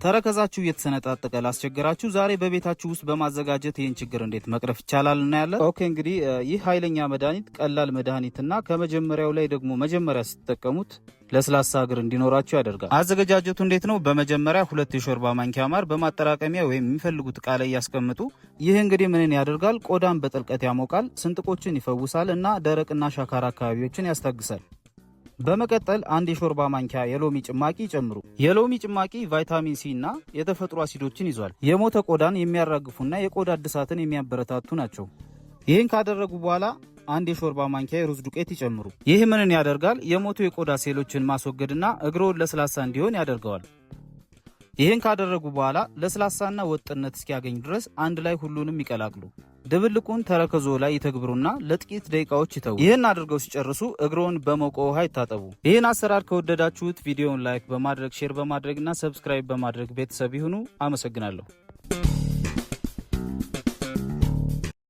ተረከዛችሁ እየተሰነጣጠቀ ላስቸገራችሁ ዛሬ በቤታችሁ ውስጥ በማዘጋጀት ይህን ችግር እንዴት መቅረፍ ይቻላል እናያለን። Okay፣ እንግዲህ ይህ ኃይለኛ መድኃኒት ቀላል መድኃኒትና ከመጀመሪያው ላይ ደግሞ መጀመሪያ ስትጠቀሙት ለስላሳ እግር እንዲኖራችሁ ያደርጋል። አዘገጃጀቱ እንዴት ነው? በመጀመሪያ 2 የሾርባ ማንኪያ ማር በማጠራቀሚያ ወይም የሚፈልጉት እቃ ላይ ያስቀምጡ። ይህ እንግዲህ ምንን ያደርጋል? ቆዳን በጥልቀት ያሞቃል፣ ስንጥቆችን ይፈውሳል እና ደረቅና ሻካራ አካባቢዎችን ያስታግሳል። በመቀጠል 1 የሾርባ ማንኪያ የሎሚ ጭማቂ ይጨምሩ። የሎሚ ጭማቂ ቫይታሚን ሲ እና የተፈጥሮ አሲዶችን ይዟል። የሞተ ቆዳን የሚያራግፉና የቆዳ እድሳትን የሚያበረታቱ ናቸው። ይህን ካደረጉ በኋላ 1 የሾርባ ማንኪያ የሩዝ ዱቄት ይጨምሩ። ይህ ምንን ያደርጋል? የሞቱ የቆዳ ሴሎችን ማስወገድና እግሮን ለስላሳ እንዲሆን ያደርገዋል። ይህን ካደረጉ በኋላ ለስላሳና ወጥነት እስኪያገኝ ድረስ አንድ ላይ ሁሉንም ይቀላቅሉ። ድብልቁን ተረከዞ ላይ ይተግብሩና ለጥቂት ደቂቃዎች ይተዉ። ይህን አድርገው ሲጨርሱ እግሮን በሞቀ ውሃ ይታጠቡ። ይህን አሰራር ከወደዳችሁት ቪዲዮውን like በማድረግ፣ share በማድረግና subscribe በማድረግ ቤተሰብ ይሁኑ። አመሰግናለሁ።